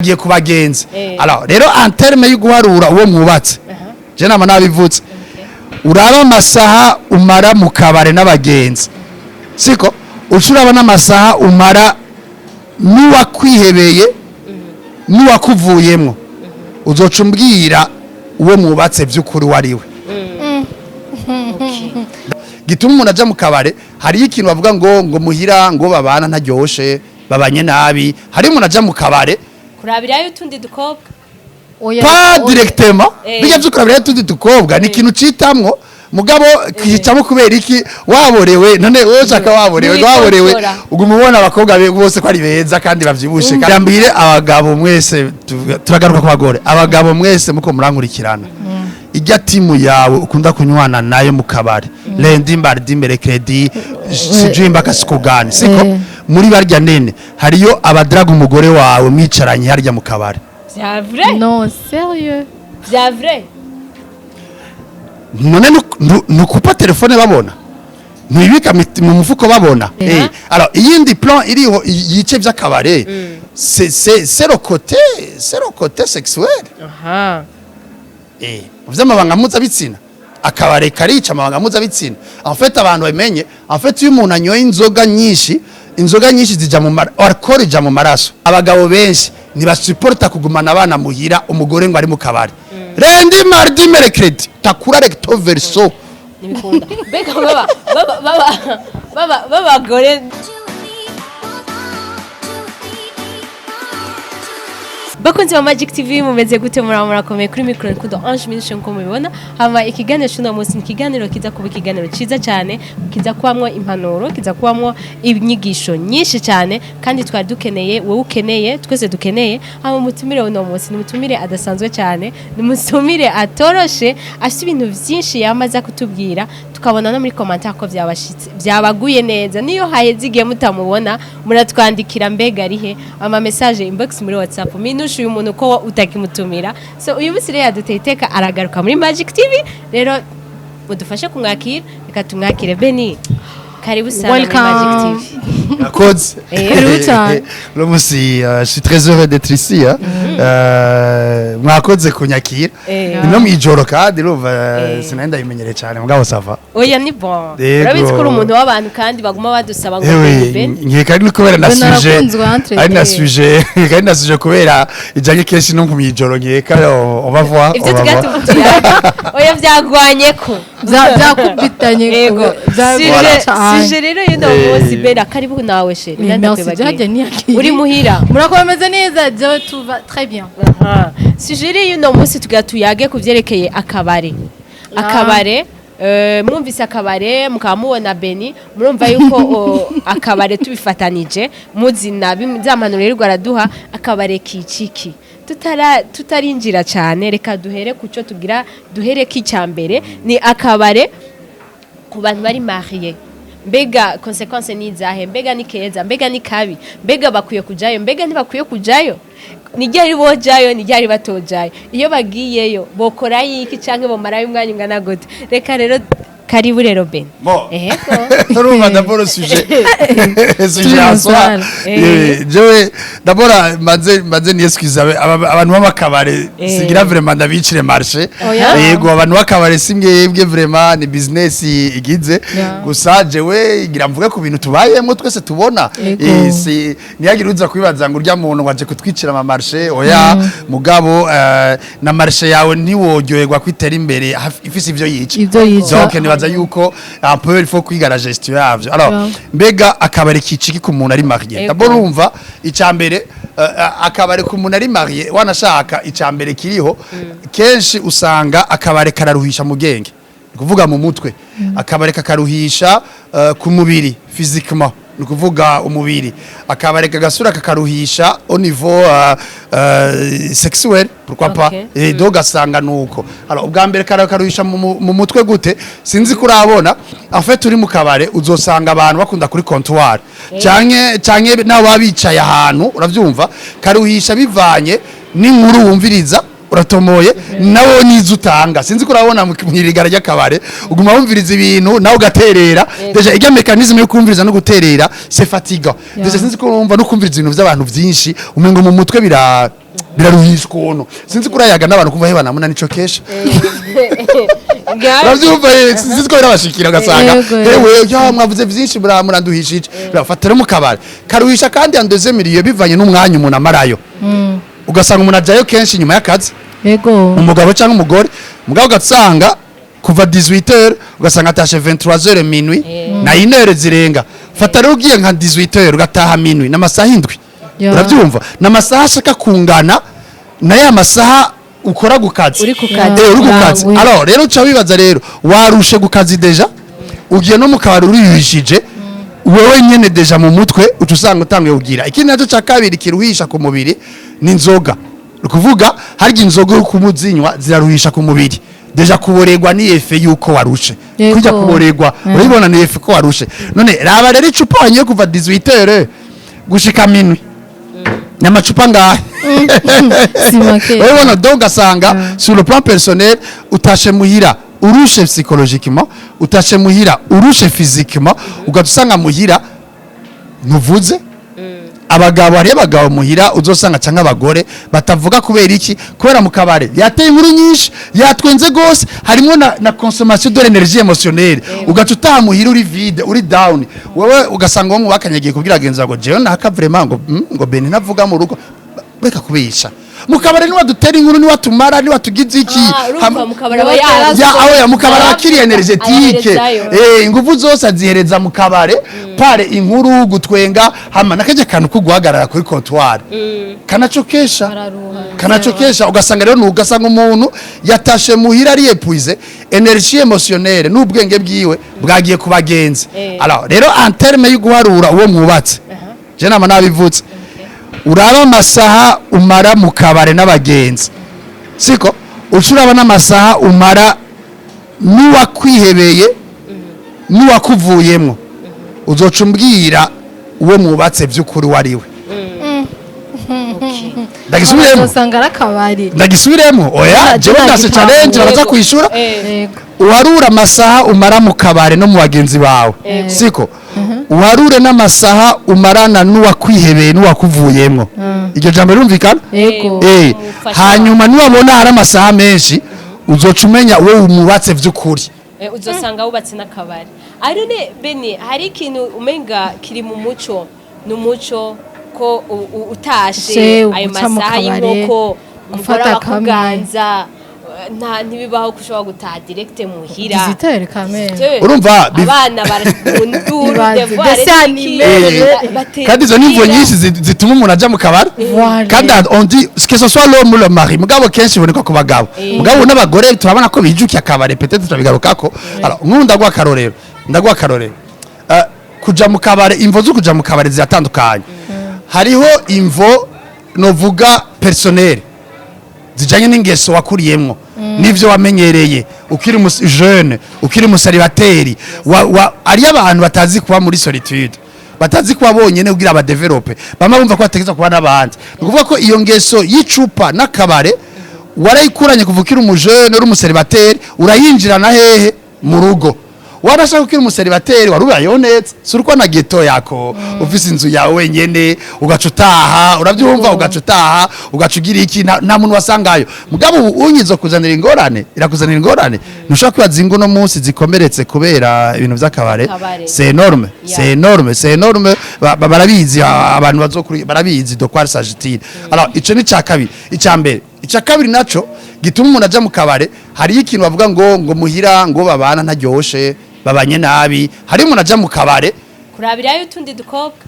Agiye ku bagenzi. Alors rero, en terme yo guharura uwo mwubatse, je nama nabivutse, uraba amasaha umara mu kabare n'abagenzi, siko uca uraba n'amasaha umara n'uwakwihebeye n'uwakuvuyemwo, uzoca umbwira uwo mwubatse by'ukuri wariwe. Gituma umuntu aja mu kabare, hariyo ikintu bavuga ngo muhira ngo babana ntaryoshe, babanye nabi. Hariyo umuntu aja mu kabare kurabirayo utundi dukobwa. Oya, pas oya. directement. Bijya vyo kurabirayo utundi dukobwa ni ikintu citamwo, mugabo kicamo kubera iki? Waborewe. None wowe ushaka waborewe, waborewe. Ntiwikontora. Uguma ubona abakobwa bose ko ari beza kandi bavyibushe. Kandi mbwire abagabo mwese, turagaruka ku bagore, abagabo mwese muko murankurikirana, ijya timu yawe ukunda kunywana nayo mu kabari, lundi, mardi, mercredi, sijui mpaka siku gani, siko? Muri barya nene hariyo abadraga umugore wawe mwicaranye harya mu kabari. Vya vrai? Non, sérieux? Vya vrai? None nukupa telefone babona, ntibika mu mufuko babona. Alors iyindi plan iriho yice vy'akabare, c'est le côté sexuel. Vy'amabanga mpuzabitsina, akabare karica amabanga mpuzabitsina. En fait, abantu babimenye, en fait, iyo umuntu anyoye inzoga nyinshi, inzoga nyinshi zija mu alcool ija mu maraso. Abagabo benshi ntibasuporta kugumana abana muhira, umugore ngo ari mu kabare lundi, mardi, mercredi, takura recto verso. Ntibikunda. Mbega baba b'abagore. Bakunzi ba Magic TV, mumeze gute? Muraba murakomeye? Kuri micro Nkundo Ange Minushe, nkuko mubibona. Hama ikiganiro cy'uno munsi ni ikiganiro kiza kuba ikiganiro ciza cyane, kiza kubamwo impanuro, kiza kubamwo inyigisho nyinshi cyane, kandi twari dukeneye, wowe ukeneye, twese dukeneye. Hama umutumire uno munsi ni umutumire adasanzwe cyane, ni umutumire atoroshe, afite ibintu byinshi yamaze kutubwira, tukabona no muri commentaire ko byabashitse, byabaguye neza. Niyo haheze igihe mutamubona, muratwandikira: "Mbega arihe?" Ama message inbox muri WhatsApp: "Minushe, uyu muntu ko utakimutumira?" So uyu munsi rero yaduteye iteka, aragaruka muri Magic TV. Rero mudufashe kumwakira, reka tumwakire. Beni, karibu sana muri Welcome. Magic TV. Murakoze. Karibu cyane. Uno munsi, je suis très heureux d'être ici, hein. Mwakoze kunyakira. Ni no mwijoro kandi urumva sinari ndabimenyereye cyane, mugabo ça va. Oya, ni bon. Yego. Urabizi ko uri umuntu w'abantu, kandi baguma badusaba ngo Ewe, Beni, Beni. Nkeka ari kubera na Bena sujet arakunzwe entre ari na deux. sujet, ari na sujet kubera ijanye kenshi no mwijoro, nkeka on va voir. Ibyo On va voir. tugatubwira, oya, byagwanye ko Byakubitanye. Yego. Sujet. Sujet rero y'uno munsi, Bena, karibu nawe chéri. Merci. Ndakwibagiye. Jajya niyakiriye. Uri muhira. Murakomeze neza, jewe tout va très bien. Aha. Sujet rero y'uno munsi, tugira tuyage ku vyerekeye akabare. Akabare, mwumvise akabare, mukaba mubona Beni, murumva yuko akabare tubifatanije muzina za mpanuro yirirwa araduha, akabare kiciki. Tutarinjira cyane, reka duhere ku cyo tugira duhere k'icya mbere ni akabare ku bantu bari marié. Mbega conséquence ni izahe? Mbega ni keza? Mbega ni kabi? Mbega bakwiye kujayo? Mbega ntibakwiye kujayo? Ni ryari bojayo? Ni ryari batojayo? Iyo bagiyeyo bokorayo iki, canke bomarayo umwanya ungana gute? Reka rero, karibu rero, Ben. Bon. Ego. Urumva, d'abord sujet en soi. Salle. Jewe d'abord manze niexcuse abantu b'amakabare. Sigira vraiment ndabicire marché. Oya. Yego, abantu b'akabare si mwebwe, vraiment ni business igize. Gusa jewe ngira mvuge ku bintu tubayemo twese tubona. Yego. Si ntiyagire uza kwibaza ngo urya muntu waje kutwicira ama marché, oya. Mugabo na marché yawe ntiworyoherwa kwitera imbere ifise ivyo yica. Ivyo yica. Donc nibaza yuko un peu il faut kwiga la gestion yavyo. Alors, mbega akabari kiciki ku muntu ari marié? Ego. D'abord urumva, icambere, akabari ku muntu ari marié, wanashaka icambere kiriho, kenshi usanga akabari kararuhisha mu bwenge, ni kuvuga mu mutwe, akabari kakaruhisha ku mubiri, physiquement, ni ukuvuga umubiri, akabari kagasura kakaruhisha au niveau sexuel, pourquoi pas. Donc gasanga nuko. Alors ubwa mbere kararuhisha mu mutwe gute? Sinzi ko urabona, en fait uri mu kabare uzosanga abantu bakunda kuri comptoir canke nabo baba bicaye ahantu, uravyumva, karuhisha bivanye n'inkuru wumviriza, uratomoye nawe nizo utanga. Sinzi ko urabona mwirigara ry'akabare uguma wumviriza ibintu nawe ugaterera. Déjà ijya mécanisme yo kumviriza no guterera, c'est fatigant. Déjà sinzi ko urumva no kumviriza ibintu by'abantu byinshi, umengo mu mutwe bira. Biraruhisha ukuntu, sinzi kurayaga n'abantu kuva hebana muna nico kesha. Uravyumva, sinzi ko birabashikira, ugasanga Yego. hewe ya mwavuze vyinshi, muranduhishije. Birafata rero mu kabari karuhisha, kandi en deuxième lieu bivanye n'umwanya umuntu amarayo, ugasanga umuntu ajayo kenshi nyuma y'akazi, umugabo cyangwa umugore, mugabo ugasanga kuva 18h ugasanga atashe 23h, minuit na 1h zirenga. Fata rero ugiye nka 18h ugataha minuit, n'amasaha 7. Urabyumva, n'amasaha ashaka kungana na ya masaha ukora ku kazi. Uri ku kazi. Uri ku kazi. Oui. Alors rero uca wibaza rero, warushe ku kazi déjà, ugiye no mu kabari uriyuhishije wewe nyene déjà mu mutwe, uca usanga utanguye kugira. Ikindi nacyo cya kabiri kiruhisha ku mubiri ni inzoga. Ni ukuvuga harya inzoga uri kumuzinywa ziraruhisha ku mubiri. Déjà kuboregwa ni effet yuko warushe. Kujya kuboregwa, urabibona, ni effet ko warushe. None raba rero icupa wanyoye kuva 18h gushika minuit, ni amacupa ngahe? Si make. Urabibona, donc ugasanga sur le plan personnel utashe muhira urushe psychologiquement, utashe muhira urushe physiquement, ugaca usanga muhira ntuvuze. Abagabo, hariyo abagabo muhira uzosanga canke abagore batavuga. Kubera iki? Kubera mu kabare yateye inkuru nyinshi, yatwenze gose, harimo na consommation de l'énergie émotionnelle. Ugaca utaha muhira uri vide, uri down wewe, ugasanga uwo mwubakanye kubwira genza ngo jewe naka vraiment ngo Beni ntavuga mu rugo. Reka kubisha, mu kabare niwa dutera inkuru, niwa tumara, niwa tugize iki. Ah, urumva mu kabari aba Ya, aho ya mu kabare abakiri énergétique. Ayaherezayo. Ingufu zose azihereza mu kabare, pare inkuru, gutwenga, hama nakajya kantu ko guhagarara kuri comptoir kanacokesha. Bararuha. Kanacokesha. Ugasanga rero ugasanga umuntu yatashe muhira ari épuisé, énergie émotionnelle n'ubwenge bwiwe bwagiye ku bagenzi. Alors rero en terme yo guharura uwo mwubatse, je nama nabivutse, uraba amasaha umara mu kabare n'abagenzi, siko uca uraba n'amasaha umara n'uwakwihebeye n'uwakuvuyemwo, uzoca umbwira uwo mwubatse by'ukuri uwo ari we. Ndagisubiremo? Uzosanga ari akabari. Ndagisubiremo? Oya, Ah, jewe ndase nagitahura. challenge, baraza kwishura. Uharure amasaha umara mu kabare no mu bagenzi bawe, siko uharure n'amasaha umarana n'uwakwihebeye n'uwakuvuyemwo. Iryo jambo rirumvikana? Yego. Umufasha. Hanyuma niwabona hari amasaha menshi, uzoca umenya uwo umubatse vy'ukuri. Uzosanga wubatse n'akabari. Arone Beni, hari ikintu umenga kiri mu muco, ni umuco ko utashe Se, ayo guca mu masaha kabare, y'inkoko, umugore gufata kamwe. abakuganza, nta ntibibaho ko ushobora gutaha direct muhira. Visiteur quand même. Urumva, abana baramunduru. Ibaze, dessin animé. Kandi izo ni imvo nyinshi zituma umuntu aja mu kabari. Voilà. Kandi on dit que ce soit l'homme ou le mari, mugabo kenshi iboneka ku bagabo, mugabo n'abagore turabona ko bijukiye akabare, peut-être turabigarukako. Alors nk'ubu ndaguha akarorero. Kuja mu kabare, imvo zo kuja mu kabare ziratandukanye. Hariho imvo novuga personnel zijanye n'ingeso wakuriyemwo n'ivyo wamenyereye ukiri jeune, ukiri umu célibataire, ari abantu batazi kuba muri solitude, batazi kuba bonyene kugira aba développe, bamwe bumva ko bategerezwa kuba n'abandi. Ni ukuvuga ko iyo ngeso y'icupa n'akabare warayikuranye kuva ukiri umujene, uri umu célibataire, urayinjirana hehe? Mu rugo. Warashaka ukiri umu célibataire, wari ubayeho neza, si uriko na ghetto yako, ufise inzu yawe wenyene, ugaca utaha, urabyumva, ugaca utaha, ugaca ugira iki, nta muntu wasangayo. Mugabo ubu unyizo kuzanira ingorane, irakuzanira ingorane. Ntushobora kwibaza ingo no munsi zikomeretse kubera ibintu vy'akabare. Kabare. C'est énorme. C'est énorme, c'est énorme. Barabizi abantu bazokuri, barabizi de quoi s'agit-il. Alors ico ni ca kabiri. Ica mbere, ica kabiri naco gituma umuntu aja mu kabare, hariyo ikintu bavuga ngo muhira ngo babana ntaryoshe, babanye nabi. Hari umuntu aja mu kabare Kurabirayo utundi dukobwa.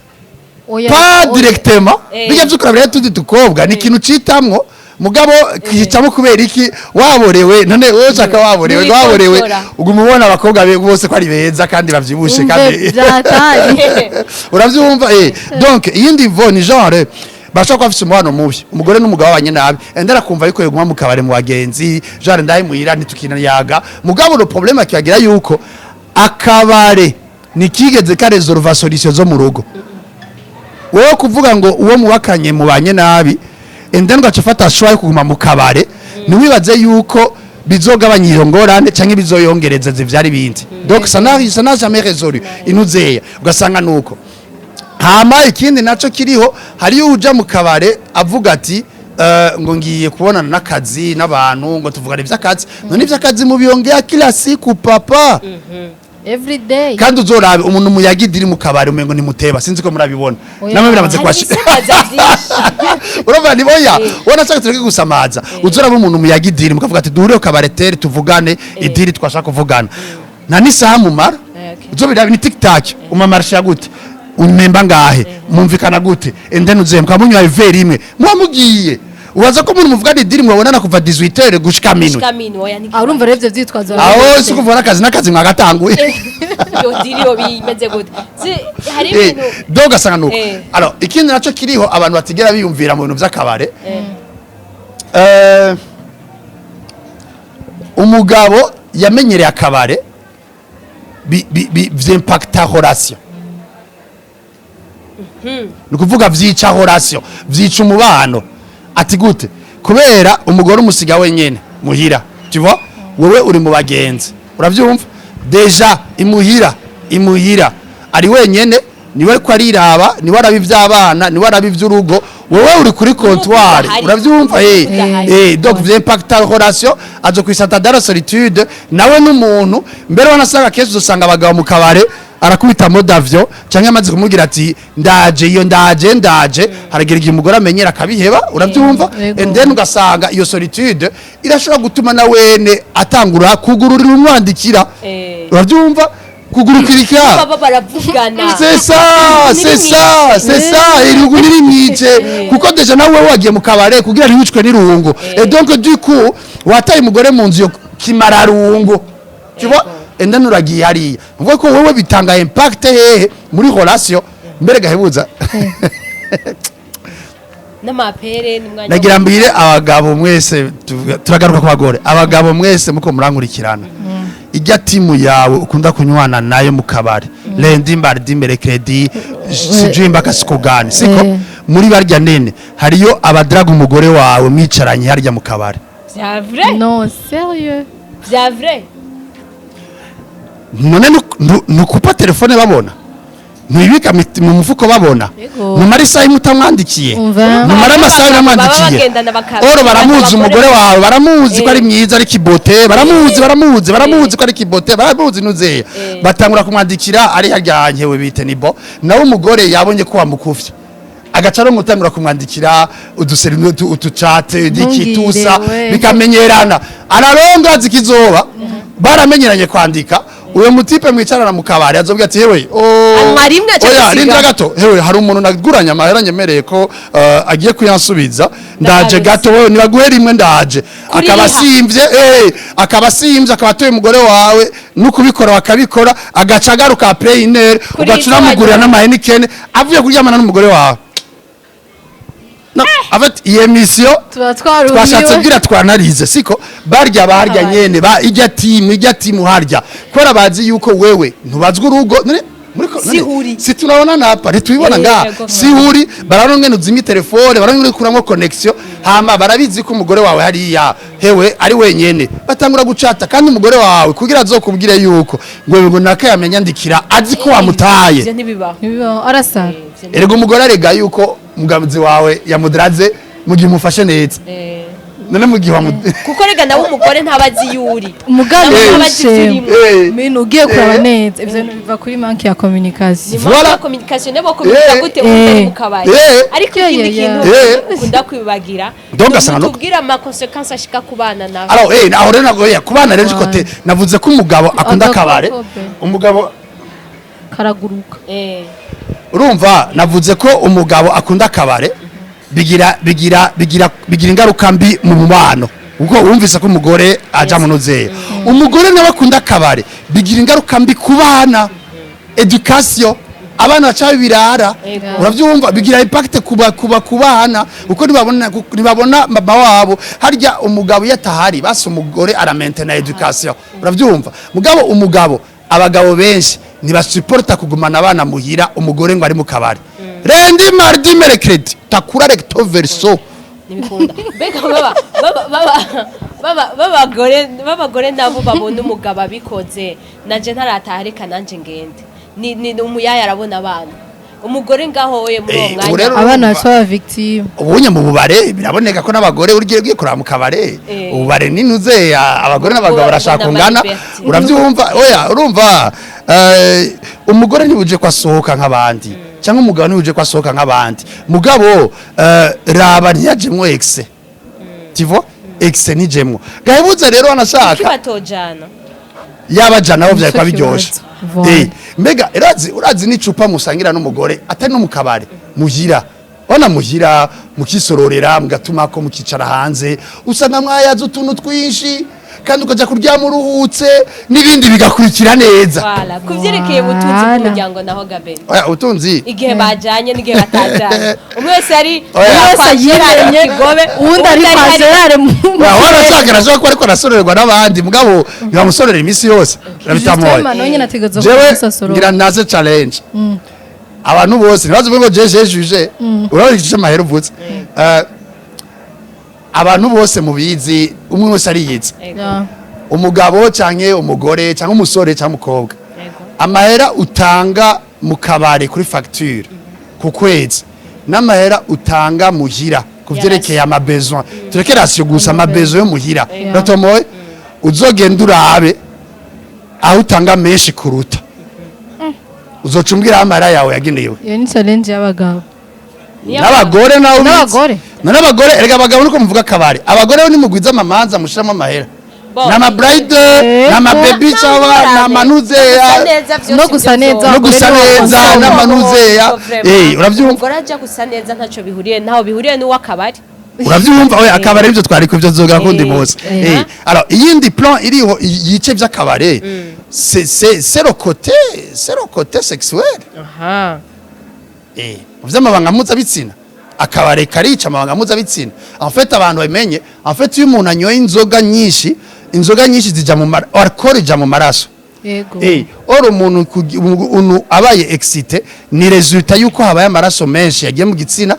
Oya, pas oya. directement. Bijya vyo kurabirayo utundi dukobwa ni ikintu citamwo, mugabo kicamo kubera iki? Waborewe. None wowe ushaka waborewe, Ntiwikontora. waborewe, uguma ubona abakobwa bose ko ari beza kandi bavyibushe. Umve, Kandi byataye. uravyumva. Donc iyindi mvo ni genre bashobora kuba bafise umubano mubi, umugore n'umugabo babanye nabi, ende arakumva yuko yoguma mu kabare mu bagenzi, genre ndahe muhira ntitukinayaga. Mugabo le problème akibagira yuko akabare ntikigeze ka résolva solution zo mu rugo. Wowe kuvuga ngo uwo mubakanye mubanye nabi, and then ugaca ufata choix yo kuguma mu kabare, ntiwibaze yuko bizogabanya iyo ngorane canke bizoyongereza zivyara ibindi. Donc ça n'a jamais résolu inuzeya, ugasanga nuko. Hama ikindi naco kiriho, hariyo uja mu kabare avuga ati Ngo ngiye kubonana n'akazi n'abantu, ngo tuvugane ivy'akazi. None ivy'akazi mubiyongea kila siku, papa? Every day. Kandi uzorabe umuntu muyaga idiri mu kabari, umengo ni muteba. Sinzi ko murabibona. Oya. Namwe biramaze Hari kwashi. ibisaza vyinshi. Urumva ni boya ubona cyangwa tureke gusamaza. Uzoraba umuntu muyaga idiri, mukavuga ati duhure ku kabare tere tuvugane idiri twashaka kuvugana, nta n'isaha mumara. Uzobiraba ni tic tac. Umamarsha gute? Umemba ngahe? Mumvikana gute? And then uzuye mukaba munywa verre imwe, muba mugiye. Ubaza ko umuntu muvugana idiri mubonana kuva 18h gushika minuit. Gushika minuit, oya. Ah, urumva rero ivyo vyitwazo. Aho si kuvuga n'akazi, n'akazi mwagatanguye. Iyo deal yo bimeze gute? Hari ibintu Donc ugasanga nuko. Alors ikindi naco kiriho abantu batigera biyumvira mu bintu vy'akabare, umugabo yamenyereye akabare vyimpacta relation. Ni ukuvuga vyica relation, vyica umubano. Ati gute? Kubera umugore umusiga wenyene muhira, tu vois, wewe uri mu bagenzi, uravyumva? Déjà imuhira ari wenyene, niwe ariko ariraba, niwe araba ivy'abana, niwe araba ivy'urugo, wowe uri kuri comptoir. Udahari. Uravyumva? Udahari. Donc vyimpacta relation, azo kwisanta dans la solitude nawe n'umuntu. Mbere wanasanga kenshi uzosanga abagabo mu kabare arakubita mode avion, canke amaze kumubwira ati ndaje, iyo ndaje ndaje, haragira igihe umugore amenyera akabiheba, urabyumva? Yego. And then ugasanga iyo solitude irashobora gutuma na wene atangura kugururira umwandikira. Urabyumva? Kugurukira. Baba baravugana. C'est ça, c'est ça, c'est ça. Irungu nirimwice, kuko déjà nawe wagiye mu kabare kugira ntiwicwe n'irungu, et donc du coup wataye umugore mu nzu yo kimararungu, tu vois? And then uragiye hariya, uvuga ko wowe bitanga impact hehe muri relation? Mbere gahebuza. N'amapere n'umwanya. Nagira mbwire abagabo mwese, turagaruka ku bagore. Abagabo mwese muko murankurikirana, ijya timu yawe ukunda kunywana nayo mu kabari, lundi, mardi, mercredi, sijui mpaka siku gani, siko? Muri barya nene hariyo abadraga umugore wawe mwicaranye harya mu kabari. Vya vrai? Non, sérieux? Vya vrai? None nukupa telefone babona, ntibika mu mufuko babona? Yego. Numara isaha imwe utamwandikiye, Umva. numara amasaha Baba utamwandikiye. bagendana Oro baramuzi. abagore Umugore wawe baramuzi ko ari mwiza, ari kibote, baramuzi, baramuzi, baramuzi ko ari kibote, baramuzi nuzeya. Batangura kumwandikira ari harya nkewe bite nibo. Nawe umugore yabonye ko wamukufye, agaca ari umutangura kumwandikira uduseri, utucate Ntungire, dikitusa we. bikamenyerana. Araronga zikizoba baramenyeranye kwandika. Uyo mutipe mwicarana mu kabari azobwira ati hewe, oh, Anywa rimwe aca oya gusiga. rindira gato, hewe, hari umuntu naguranye amahera nyemereye ko agiye kuyansubiza, ndaje Ndagarutse. gato, wewe nibaguhe rimwe ndaje. Kuriha. Akaba asimvye, akaba asimvye, akaba atoye umugore wawe n'ukubikora bakabikora, agaca agaruka après une heure, Kuri ugaca uramugurira izo. n'amahenikene avuye kuryamana n'umugore wawe. No, en fait iyi émission Tuba twarumiwe. twashatse kugira twanarize siko barya barya nyene ba ijya timu, ijya timu harya, kubera bazi yuko wewe ntubazwa urugo. None muri Sihuri. si turabona napa ntitubibona ngaha? Yego. Sihuri, barabona ngene uzimya telefone, barabona ngene ukuramwo connexion, hama barabizi ko umugore wawe hariya hewe ari wenyene, batangura gucata. Kandi umugore wawe kugira azokubwire yuko ngo naka yamenyandikira, azi ko wamutaye. Ivyo ntibibaho. Ntibibaho, arasara. Erega umugore arega yuko umugabuzi wawe yamudraze mu gihe umufashe neza. None mu gihe wamu Kuko rega nawe umugore ntaba azi iyo uri. Umugambi Nawe ntaba azi ivyo urimo. Minu ugiye kuraba neza, ivyo bintu biva kuri manque ya communication. Ni Voilà. manque ya communication. Nebo communica gute utari mu kabari? Ariko ikindi kintu ukunda kwibagira, Donc asanga tubwira ama conséquences ashika ku bana nawe. Alors aho rero ntabwo ku bana rero côté navuze ko umugabo akunda Agakoko akabare. pe. Umugabo Karaguruka. Urumva navuze ko umugabo akunda akabare bigira ingaruka mbi mu mubano, kuko wumvise ko umugore aja mu nuzeya. Umugore nawe akunda akabare bigira ingaruka mbi ku bana, éducation, abana baca birara. Uravyumva? Bigira impact kuba ku bana, kuko ntibabona mama wabo harya. Umugabo iyo atahari, basi umugore aramentena éducation, uravyumva? Mugabo umugabo, abagabo benshi ntibasuporta kugumana abana muhira umugore ngo ari mu kabari lundi, mardi, mercredi, takura recto verso. Ntibikunda. Mbega baba babagore nabo babona umugabo abikoze, nanje ntarataha, reka nanje ngende, ni umuyaya arabona abana. Umugore ngaho oye muri uwo Ubu mwanya. rero Abana urumva- baca baba victime. Ubunye mu bubare biraboneka ko n'abagore, ugiye ugiye kuraba mu kabare, ububare ninuze abagore n'abagabo Ubwo barashaka babona kungana. liberté. Urabyumva? Oya, urumva, umugore ntibuje ko asohoka nk'abandi, cyangwa umugabo ntibuje ko asohoka nk'abandi. Mugabo raba ntiyajemwo excès, tu vois, excès nijemwo gahebuze rero anashaka. Kuki batojana? Yaba jana aho byari kuba Nico biryoshe. kibazo. Voilà. Mbega urazi n'icupa musangira n'umugore atari no mu kabare, muhira, wana muhira mukisororera, mugatumako, mukicara hanze, usanga mwayaze utuntu twinshi, kandi ukaja kuryama uruhutse n'ibindi bigakurikira neza. Voilà, kuvyerekeye ubutunzi Voilà. bw'umuryango naho, Gaben? Oya, ubutunzi. Igihe bajanye n'igihe batajanye, umwe wese ari Oya. umwe Wese kwa Gerard yimenye, Kigobe, uwundi ari kwa hari- Gerard Oya, warashaka, arashobora kuba ariko arasororerwa n'abandi, mugabo ntibamusorera iminsi yose, urabitamoye. Justement, nawe nyene ategerezwa Jewe kumusasura. ngira naze challenge abantu bose ntibaze ngo jeje juje urabona igice amahera uvutse. Abantu bose mubizi, umwe wese ariyizi. Ego, Yeah. Umugabo canke umugore, canke umusore canke umukobwa, ego. amahera utanga mu kabare kuri facture ku kwezi n'amahera utanga muhira ku vyerekeye ama besoin, tureke ration gusa, ama besoin yo muhira, uratomoye, uzogenda urabe aho utanga menshi kuruta, uzoca umbwira aho amahera yawe yagenewe. Iyo ni challenge y'abagabo. N'abagore nawe ubizi. N'abagore? Na n'abagore erega, abagabo nuko muvuga akabari, abagore bo nimugwiza amamanza mushiramo amahera, Bo. n'ama bride, n'ama baby shower, n'amanuzeya. Gusa neza vyose. No gusa Ivyo neza. vyose. No gusa Abagore neza nibo n'amanuzeya. Uravyumva? Umugore ajya gusa neza ntacyo bihuriye, ntaho bihuriye n'uw'akabari. Uravyumva? Oya, akabare ivyo twari ko ivyo zogera kundi munsi. Alors iyindi plan iriho yice vy'akabare, c'est le côté sexuel. Aha. Mu vy'amabanga mpuzabitsina, akabare karica amabanga mpuzabitsina. En fait abantu babimenye, en fait iyo umuntu anyoye inzoga nyinshi, inzoga nyinshi zija mu alcool ija mu maraso. Yego. Or umuntu abaye excité ni résultat yuko habaye amaraso menshi yagiye mu gitsina,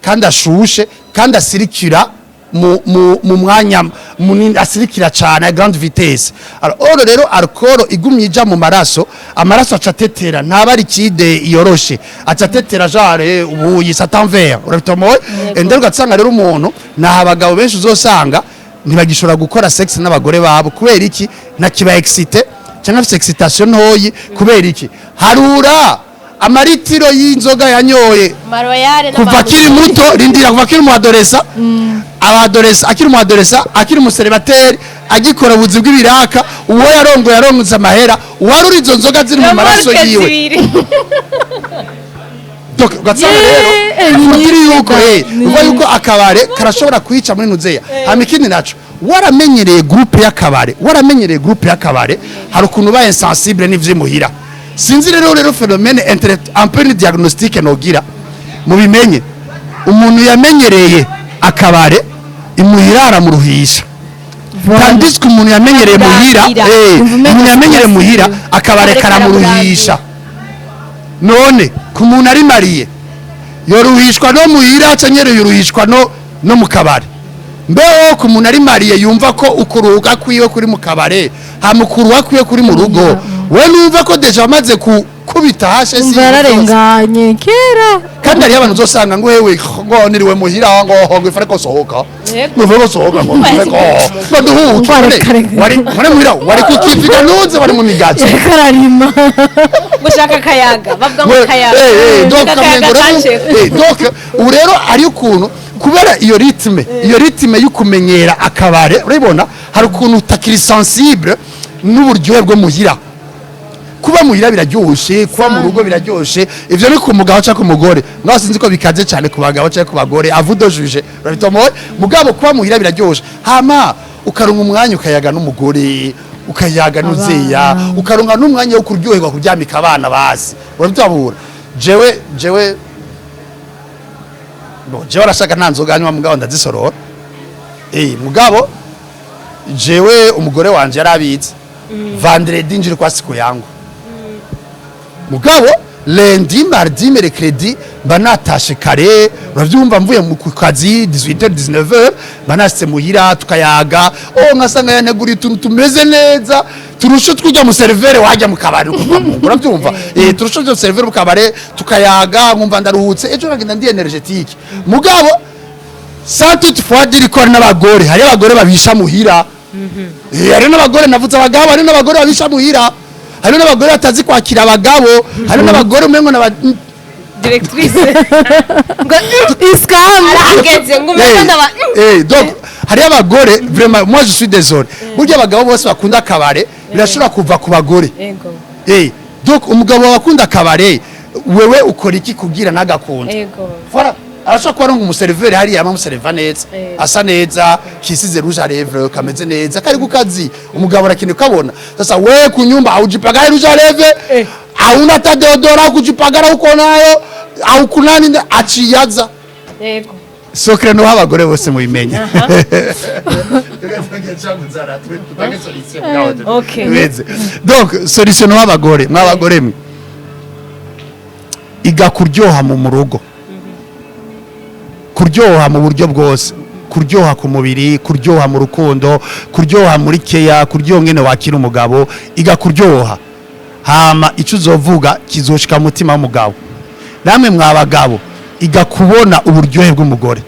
kandi ashushe, kandi asirikira mu mwanya munini, asirikira cyane à grande vitesse. Alors or rero alcool igumye ija mu maraso, amaraso aca atetera, ntaba ari liquide yoroshe, aca atetera genre ubuyi satan vert, urabitomoye. Ndero ugasanga rero umuntu, naha abagabo benshi uzosanga ntibagishobora gukora sexe n'abagore babo. Kubera iki? Ntakiba excité cyangwa afise excitation ntoyi. Kubera iki? Harura amaritiro y'inzoga yanyoye Maroyale. Kuva akiri muto, rindira, kuva akiri mu adolescent, abadolescent, akiri mu adolescent, akiri mu célibataire, agikora ubuzi bw'ibiraka, uwo yarongoye yarongoze amahera, uwarura izo nzoga ziri mu maraso yiwe. Donc ugasanga rero ufatira yuko uva yuko akabare karashobora kwica muri nuzeya. Hama ikindi naco, waramenyereye groupe y'akabare, waramenyereye groupe y'akabare, hari ukuntu uba insensible n'ivyimuhira. Sinzi rero phénomène un peu ni diagnostic nogira mubimenye: umuntu yamenyereye akabare, imuhira aramuruhisha, tandis que umuntu yamenyereye muhira, Aramurambira. umuntu yamenyereye muhira, akabare Akabare karamuruhisha. None ku muntu ari marié, yoruhishwa no muhira canke yoruhishwa no mu kabare? Mbeho ku muntu ari marié yumva ko ukuruhuka kwiwe kuri mu kabare, hama ukuruha kwiwe kuri mu rugo, we numva ko déjà wamaze kubita hashe Umva, yararenganye kera. Kandi hariyo abantu uzosanga ngo wewe ngo niriwe muhira, ngo ifare ko sohoka, Yego. ngo ifare ko sohoka, ngo ifare ko ngo duhuke. Ngo reka, reka. Wari wari muhira, wari kukiviga nuze wari mu migazo. Yariko ararima. Gushaka akayaga, bavuga ngo akayaga. Donc Akayaga kamengo rero kaceko. Donc ubu rero ari ukuntu kubera iyo rythme yo kumenyera akabare, urabibona, hari ukuntu utakiri sensible n'uburyohe bwo muhira. Kuba muhira biraryoshe, kuba mu rugo biraryoshe. Ivyo ni ku mugabo cyangwa ku mugore, ngaho sinzi ko bikaze cyane ku bagabo cyangwa ku bagore, à vous de juger, urabitomoye. Mugabo kuba muhira biraryoshe, hama ukaronka umwanya ukayaga n'umugore, ukayaga n'uzeya, ukaronka n'umwanya wo kuryoherwa, kuryamika abana basi, urabitabura. Jewe bon, jewe arashaka nta nzoga nywa, mugabo ndazisorora. Mugabo jewe umugore wanje yarabizi, vendredi njiri kwa siku yangu, mugabo lundi, mardi, mercredi Mba natashe kare, uravyumva, mvuye mu ku kazi 18h, 19h, mba nashitse muhira, tukayaga. Oh, nkasanga yaneguriye utuntu tumeze neza, turushe twujya mu serveur wajya mu kabari ukuva mu, uravyumva, turushe mu serveur mu kabare, tukayaga, nkumva ndaruhutse, ejo nkagenda ndi énergétique. Mugabo sans toutefois dire ko hari n'abagore, hari abagore babisha muhira. Hari n'abagore, navuze abagabo, hari n'abagore babisha muhira, hari n'abagore batazi kwakira abagabo, hari n'abagore umengo n'aba Directrice ngo Iskamu. Arahageze ngo umengo ndaba Donc hari abagore, vraiment, moi je suis désolé, burya abagabo bose bakunda akabare birashobora kuva ku bagore. Donc umugabo wawe akunda akabare, wewe ukora iki kugira nagakunda? Voilà. Arashobora kuba ari umuseriveri hariya amusereva neza, asa neza, kisize rouge à lèvres, kameze neza, kari ku kazi, umugabo arakeneye ukabona. Sasa wewe kunyumba haujipagaye rouge à lèvres, hauna hata deodorant kujipagara, uko nayo au kunani aciyaza. Sokre no abagore bose mubimenya. Donc solution no abagore, mwabagore mwe, iga kuryoha mu rugo, kuryoha mu buryo bwose, kuryoha ku mubiri, kuryoha mu rukundo, kuryoha muri keya, kuryoha ngene wakira umugabo. Iga kuryoha, hama icyo uzovuga kizoshika mu mutima w'umugabo. Namwe mwabagabo, iga kubona uburyohe bw'umugore,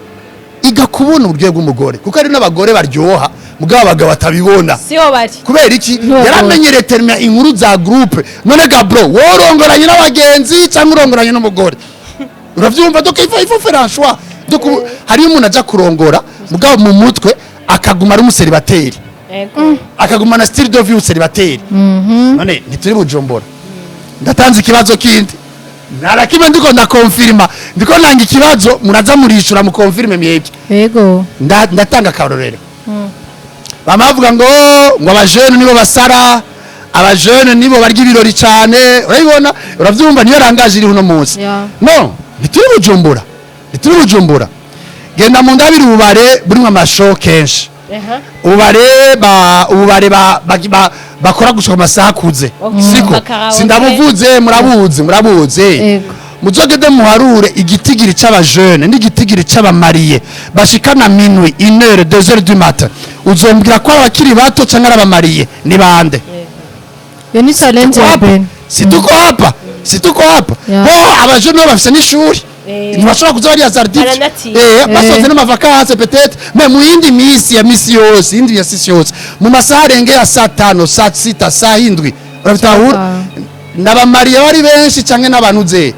iga kubona uburyohe bw'umugore, kuko hari n'abagore baryoha mugabo abagabo batabibona. Siho bari. Kubera iki? Yaramenyereye termina inkuru za groupe. None ga bro, worongoranye n'abagenzi cyangwa urongoranye n'umugore? Uravyumva? Donc il faut faire un choix. Donc hariyo umuntu aja kurongora, mugabo mu mutwe akaguma ari umuseribateri, akaguma na style de vie umuseribateri. None ntituri Bujumbura? Ndatanze ikibazo kindi, ntarakimwe ndiko ndakonfirma, ndiko nanga ikibazo, muraza murishura mukonfirme mwebwe. Yego. Ndatanga akarorero. Bama bavuga ngo abajene nibo basara, abajene nibo barya ibirori cyane, urabibona, uravyumva, niyo rangaje iri uno munsi. No ntituri Bujumbura? Ntituri Bujumbura? Genda mu ndabiri ububare burimo amasho kenshi, ububare ba ububare ba, ba, ba, bakora gushika mu masaha akuze. Siko? Bakaraoke. Sindabuvuze, murabuzi, murabuzi. Yego. Muzogende muharure igitigiri c'abajene n'igitigiri c'aba mariés bashikana minuit, 1h, 2h du matin. Uzombwira ko ari abakiri bato canke ari aba mariés? Ni bande? Iyo ni challenge ya Hapa. Ben. Si tuko hapa? Si tuko hapa? Bo abajene bo bafise n'ishuri, ntibashobora kuza bariya zardife. Baranatinya. Basoze n'ama vacances peut-être, mais mu yindi misi ya misi yose, yindi ya sisi yose, mu masaha arenge ya saa 5, saa 6, saa 7, urabitahura? N'aba mariés bari benshi canke n'abantu ze?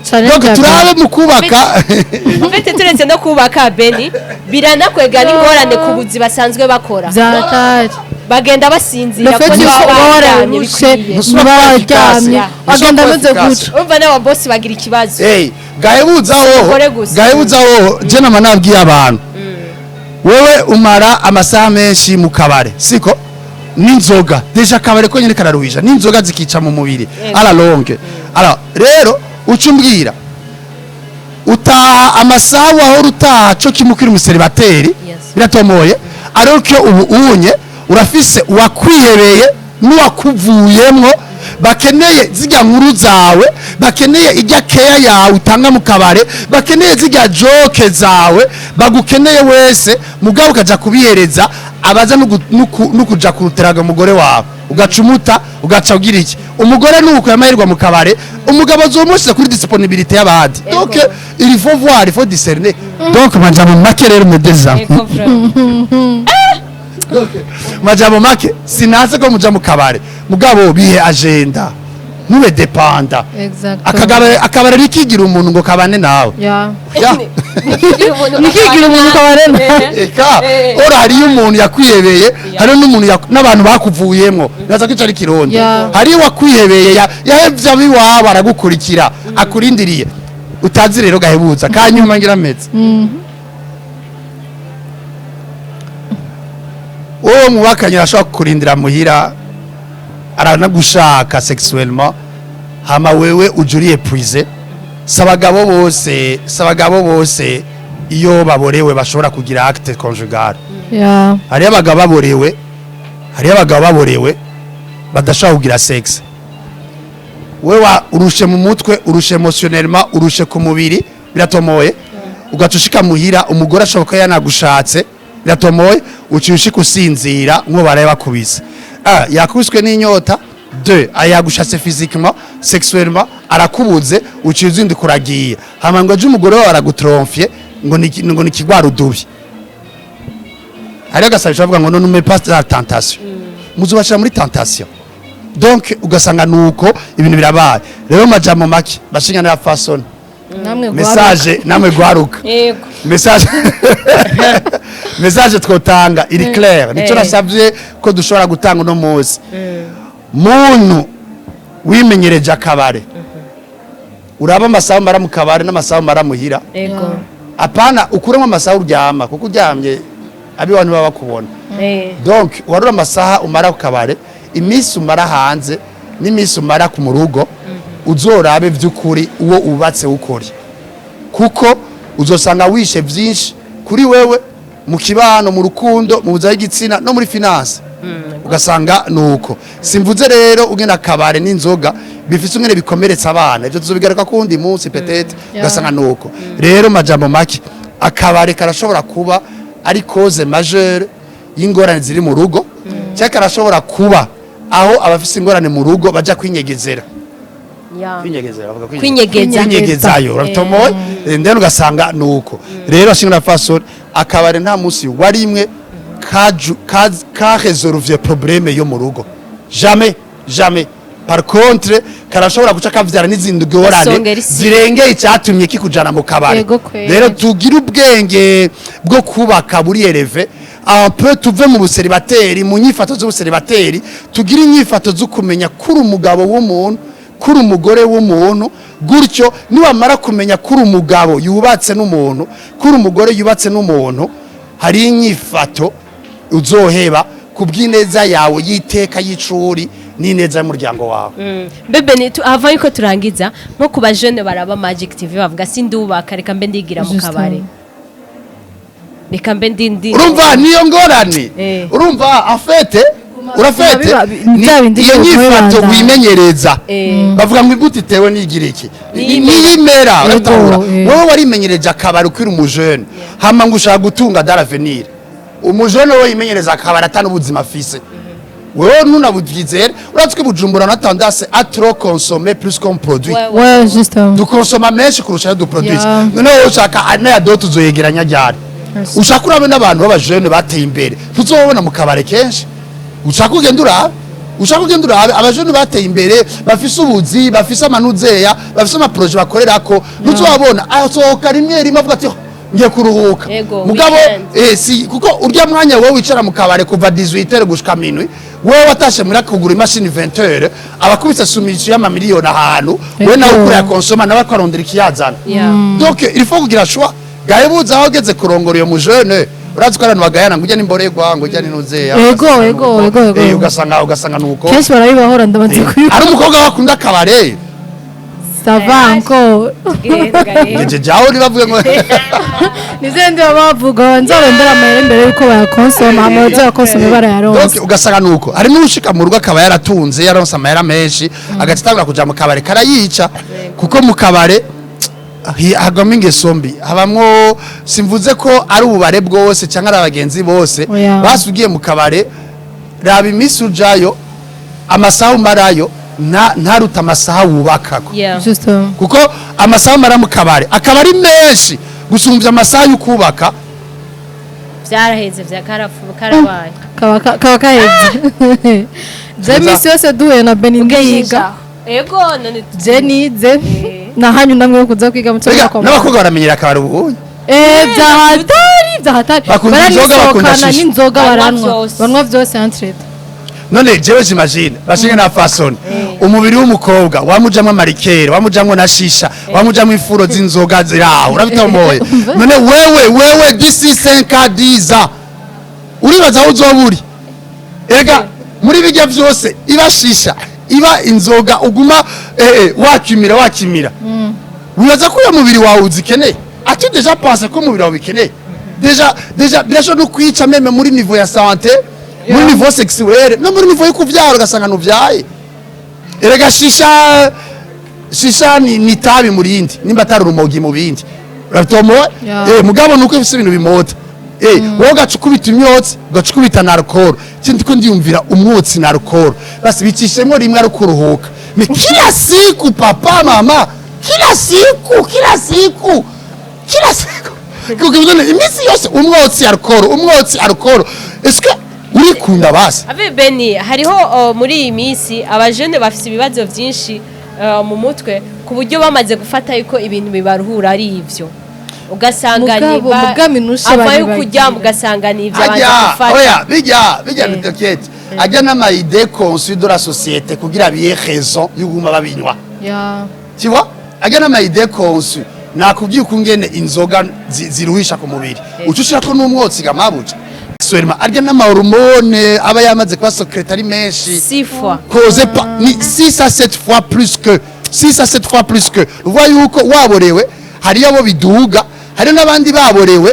Challenge Donc ya Ben. turabe mu kubaka. Ufite turetse no kubaka, Beni, biranakwega n'ingorane ku buzi basanzwe bakora. Byatari. Bagenda basinzira Le fait kuko yuko ntibaba uba baryamye wararushe, bikwiye. Ntusubira uba kuba waryamye, efficace. agenda ameze Ntusubira kuba gutyo. Urumva n'aba boss bagira ikibazo. Hey, gahebuza woho. Umugore gusa. Gahebuza woho, je nama nabwiye abantu, wewe umara amasaha menshi mu kabare, siko? N'inzoga, déjà akabare ko nyene kararuhisha, n'inzoga zikica mu mubiri à la longue. Alors rero uca umbwira, utaha amasaha wahora utaha co kimwe ukiri umuseribateri. Biratomoye. Ariko iyo ubu unye urafise uwakwihebeye n'uwakuvuyemwo, bakeneye zirya nkuru zawe, bakeneye ijya keya yawe utanga mu kabare, bakeneye zirya joke zawe, bagukeneye wese. Mugabo ukaja kubihereza abaza nukuja kuruteraga umugore wawe, ugaca umuta, ugaca ugira iki? Umugore nuko yamahirwa mu kabare, umugabo azomushize kuri disponibilité y'abandi. Donc il faut voir, il faut discerner. Donc majambo make rero, mudeza, Ego, vraiment. Majambo make, sinase ko muja mu kabare, mugabo bihe agenda, ntube dépendant. Exactement. Akabare rikigira umuntu ngo kabane nawe. Ya. Nikigira umuntu kabare nawe. Eka, ora hariyo umuntu yakwihebeye, hariyo n'umuntu n'abantu bakuvuyemwo, naza kwicara ikirundi. Hariyo uwakwihebeye, yahevye abiwabo, aragukurikira, akurindiriye, utazi rero. Gahebuza kanyuma ngira meze uwo mubakanye arashobora kukurindira muhira, aranagushaka sexuellement, hama wewe uje uri épuisé. Si abagabo bose, si abagabo bose iyo baborewe bashobora kugira acte conjugal. Hariyo abagabo baborewe, hariyo abagabo baborewe badashobora kugira sexe. Wewe urushe mu mutwe, urushe émotionnellement, urushe ku mubiri, biratomoye. Ugaca ushika muhira, umugore ashoboka yanagushatse, biratomoye, uciye ushika usinzira nk'uwo baraye bakubise. Ah, yakubiswe n'inyota. Deux, yagushatse physiquement, sexuellement, arakubuze, uciye uzinduka uragiye. Hama ngo aje umugore wawe aragutromfye ngo ni kigwara udubi. Hariho agasabisho bavuga ngo ne pas la tentation, muzobashira muri tentation. Donc ugasanga nuko ibintu birabaye. Rero mu majambo make, bashinga n'abafasoni, Namwe message namwe gwaruka, message twotanga iri clair, nico nasavye ko dushobora gutanga uno munsi. Muntu wimenyereje akabare, uraba amasaha umara mu kabare n'amasaha umara muhira. Apana ukuremo amasaha uryama, kuko uryamye abiwanyu baba bakubona. Donc warura amasaha umara ku kabare, iminsi umara hanze n'iminsi umara ku murugo, uzorabe vy'ukuri uwo ubatse w'ukuri, kuko uzosanga wishe vyinshi kuri wewe, mu kibano, mu rukundo, mu buzima bw'igitsina no muri finance, ugasanga nuko. Simvuze rero ugena akabare n'inzoga bifise ungene bikomeretsa abana, ivyo tuzobigaruka kundi munsi peut-être. Ugasanga nuko. Rero majambo make, akabare karashobora kuba ari cause majeure y'ingorane ziri mu rugo, cyangwa karashobora kuba aho abafise ingorane mu rugo baja kwinyegezera. Kwinyegezera, bavuga Kwinyegeza. Kwinyegezayo, uratomoye. Ndeno ugasanga nuko. Rero shinga faso, akabare nta munsi warimwe kaju ka résolve problème yo mu rugo, jamais, jamais. Par contre karashobora guca kavyara n'izindi ngorane Gasongera isi. zirengeye icyatumye kikujana mu kabare. Yego kweri. Rero tugire ubwenge bwo kubaka buri élevé un peu, tuve mu buseribateri, mu nyifato z'ubuseribateri, tugire inyifato zo kumenya kuri umugabo w'umuntu, kuri umugore w'umuntu. Gutyo niwamara kumenya kuri umugabo yubatse n'umuntu, kuri umugore yubatse n'umuntu, hari inyifato uzoheba ku bw'ineza yawe y'iteka y'icuri n'ineza y'umuryango wawe. Bebe ni avant yuko turangiza, nko ku bajene baraba Magic TV bavuga sindubaka, reka mbe ndigira mu kabare, reka mbe ndi Urumva niyo ngorane. Urumva afete urafete Bya bindi iyo by'uko nyifato bibandanya. wimenyereza. Bavuga ngo imbuto itewe nigira iki? Niyimera. Niyimera. Uratahura? Wowe warimenyereje akabari ukiri umujene, hama ngo ushaka gutunga dans l'avenir. Umujene we yimenyereza akabari atana ubuzima afise, wewe ntunabuvyizere. Urazi ko i Bujumbura na tendance à trop consommer plus qu'on produit. Ouais, justement. Dukonsoma menshi kurusha ayo duproduise. Noneho wowe ushaka n'aya dot uzoyegeranya ryari? Ushaka urabe n'abantu b'abajene bateye imbere, ntuzobabona mu kabare kenshi. Ushaka ugenda urabe, ushaka ugenda urabe abajene bateye imbere, bafise ubuzi, bafise amanuzeya, bafise amaproje bakorerako, ntuzobabona asohoka rimwe rimwe avuga ati: "Oh, ngiye kuruhuka." Mugabo weekend. Si kuko urya mwanya wowe wicara mu kabare kuva 18h gushika minuit, wowe watashe muri kugura imashini 20h, abakubise soumission y'amamiliyoni ahantu, we nawe ukura konsoma, nawe akarondera ikiyazana. Donc il faut kugira choix gahebuza aho ugeze kurongora iyo mujene. Urazi ko abantu bagayana ngo ujya n'imboregwa, ngo ujya n'intuzeya. Ego. Ugasanga nuko. Kenshi barabibahora, ndabanza kubibona. Ari umukobwa wakunda akabare. Ça va encore. Ngeje jaho ntibavuge ngo Nizere ndi baba bavuga nzarondera amahera imbere yuko bayakonsoma, hama bazayakonsome Donc barayaronse. ugasanga nuko hari n'ushika mu rugo akaba yaratunze, yaronse amahera menshi, agaca atangura kuja mu kabare, karayica, kuko mu kabare hagwamo ingeso mbi, habamwo, simvuze ko ari ububare bwose cyangwa ari abagenzi bose. Oya. Basi ugiye mu kabare, raba iminsi ujayo, amasaha umarayo ntaruta amasaha wubakako. Justement. Kuko amasaha umara mu kabare akaba ari menshi gusumbya amasaha y'ukubaka. Vyaraheze, vya karafu karabaye. Kaba kaheze. Je misi yose duhuye na Beni ndiga. Ego, none Je nize nahanyu namwe yo kuza kwiga mu Erega, cyo. N'abakobwa baramenyera akabare ubu. Byahatari, byahatari. Bakunda inzoga, bakunda Baranisohokana shisha. n'inzoga. Banywa Baranwa vyose. Banywa vyose entre. None jewe j'imagine, bashinge na fasoni, umubiri w'umukobwa wamujamwo amarikeri, wamujamwo na shisha, wamujamwo ifuro z'inzoga ziraho, urabitomoye. None wewe d'ici 5 à 10 ans uribaza aho uzoba uri? Erega muri bijya vyose, iba shisha, iba inzoga, uguma wakimira, wakimira, wibaza ko uyo mubiri wawe uzikeneye? As-tu déjà pensé ko umubiri wawe ubikeneye? Déjà birashobora no kwica même muri niveau ya santé, muri niveau sexuel, no muri niveau yo kuvyara, ugasanga ntuvyaye. Erega shisha Shisha ni itabi mu rindi, nimba atari urumogi mu bindi, uratomoye. Mugabo nuko ifise ibintu bimota, wowe ugaca ukubita imyotsi, ugaca ukubita na alcool. Ikindi ko ndiyumvira umwotsi na alcool, basi bicishemwo rimwe ari kuruhuka. Mais kila siku, papa, mama, kila siku, kila siku, kila siku, kuko iminsi yose umwotsi, alcool, umwotsi, alcool, est-ce que urikunda basi? Ave Beni, hariho muri iyi minsi abajene bafite ibibazo byinshi mu mutwe, ku buryo bamaze gufata yuko ibintu bibaruhura ari ivyo, ugasanga Mugabo, mugabo inushe avayo baribagira. kuryama ugasanga ni ivyo abanza Ajya gufata. Oya, bijya bitokete ajya n'ama idées conçues de la société kugira biye raison y'uguma babinywa. Tu vois, ajya n'ama idées conçues. Nakubwiye ukungene inzoga ziruhisha ku mubiri, uca ushirako n'umwotsi gamabuja. Seulement arya n'ama hormones aba yamaze kuba sécrété ari menshi. Six fois. Cause pas ni 6 à 7 fois plus que 6 à 7 fois plus que uvuga yuko waborewe. Hariyo abo biduga, hari n'abandi baborewe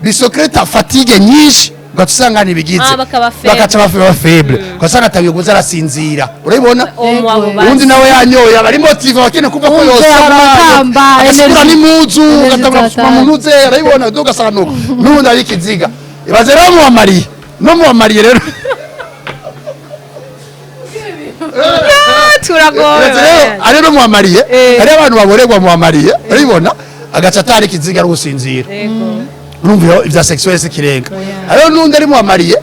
bisécréta fatigue nyinshi, ugaca usanga ntibigize. Ah, bakaba faible. Bagaca baba faible, ugasanga atangiye kuza arasinzira, urabibona. Abo bazi. Uwundi nawe yanyoye aba ari motivé, abakeneye kumva ko Wumva yosara, amakamba, agasubira n'impuzu, energy ugatangura gusuma mu zatanga. ntuze, arabibona, ugasanga nuko n'ubundi ari ikiziga. Ibaze rero muwamariye, no muwamariye rero. Turagowe. Uretse rero ari no muwamariye, hari abantu baborerwa muwamariye, urabibona, agaca atari ikiziga, ari gusinzira. Urumva iyo ibya sexuel si kirenga. Hariho n'undi ari muwamariye,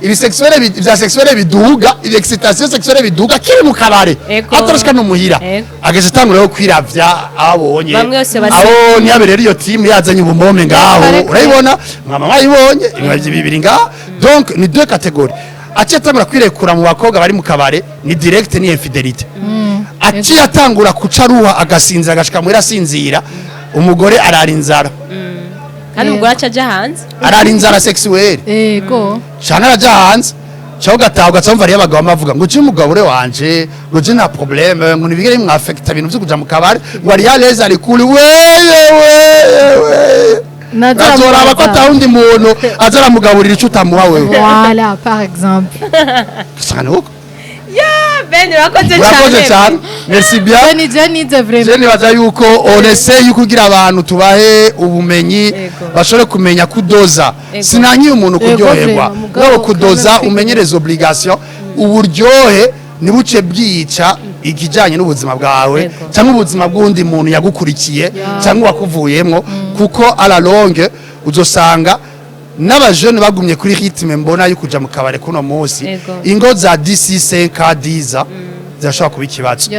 ibi sexuel ibya sexuel biduga, ibi excitation sexuelle biduga kiri mu kabare, atarashika no muhira, agaca atangura yo kwiravya abonye. Bamwe bose abo ntiyabe rero iyo team yazanye ubumome ngaho. Reka. Urabibona, mwama mwayibonye ibibazo bibiri ngaho. Donc ni deux catégories. Aciye atangura kwirekura mu bakobwa bari mu kabare, ni direct, ni infidélité. Aciye atangura kuca aruha, agasinzira, agashika muhira asinzira, umugore arara inzara. Kandi umugore aca aja hanze. Arara inzara sexuelle. Canke araja hanze, cyangwa ugataha ugaca wumva hariyo abagabo bavuga ngo je umugabo wanje, ngo je nta problème, ngo ntibigere bimwaffecta ibintu vyo kuja mu kabare, ngo ari à l'aise, ari cool, weye weye weye. Azoraba ko atawundi muntu aza aramugaburira ico utamuha wewe. Voilà, par exemple. Usanga ni uko. Ben, urakoze Urakoze cyane. Cyane, merci bien. Jenny, Jenny, c'est Je vraiment. nibaza yuko on essaie yuko kugira abantu tubahe ubumenyi, bashobore kumenya kudoza. Sinanyiye umuntu kuryoherwa, Vraiment, mugabo, mugabo kudoza, kandi umenyereza obligation, uburyohe ntibuce bwica ikijyanye n'ubuzima bwawe cyangwa ubuzima bw'undi muntu yagukurikiye cyangwa wakuvuyemo, kuko à la longue uzosanga n'abajene bagumye kuri rythme mbona yo kuja mu kabare kuno munsi, ingo za d'ici 5 à 10 zirashobora kuba ikibazo.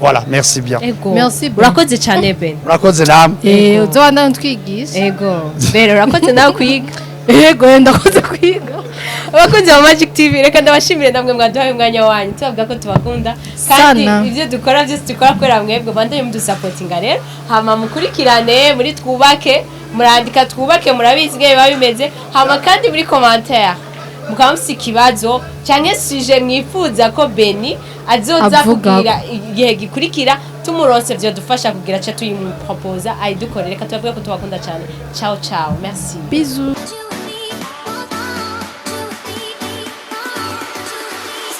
Voilà, merci bien. Merci, Ben. Urakoze cyane, Ben. Murakoze namwe. Uzobandanya utwigisha. Ego Bere, urakoze nawe kwiga. Ego, ndakoze kwiga. Abakunzi ba Magic TV, reka ndabashimire namwe mwaduhaye umwanya wanyu. Tubavuga ko tubakunda kandi Sana. ibyo dukora byose dukora kubera mwebwe. Bandanye mudusupportinga rero, hama mukurikirane muri Twubake, murandika Twubake, murabizi ingene biba bimeze. Hama kandi muri commentaire mukaba mufise ikibazo canke sujet mwifuza ko Beni azoza Avuga. kugira igihe gikurikira, tumuronse vyodufasha kugira ce tuyimuproposa ayidukorere. Reka tubabwire ko tubakunda cyane. Ciao ciao, merci. Bisous.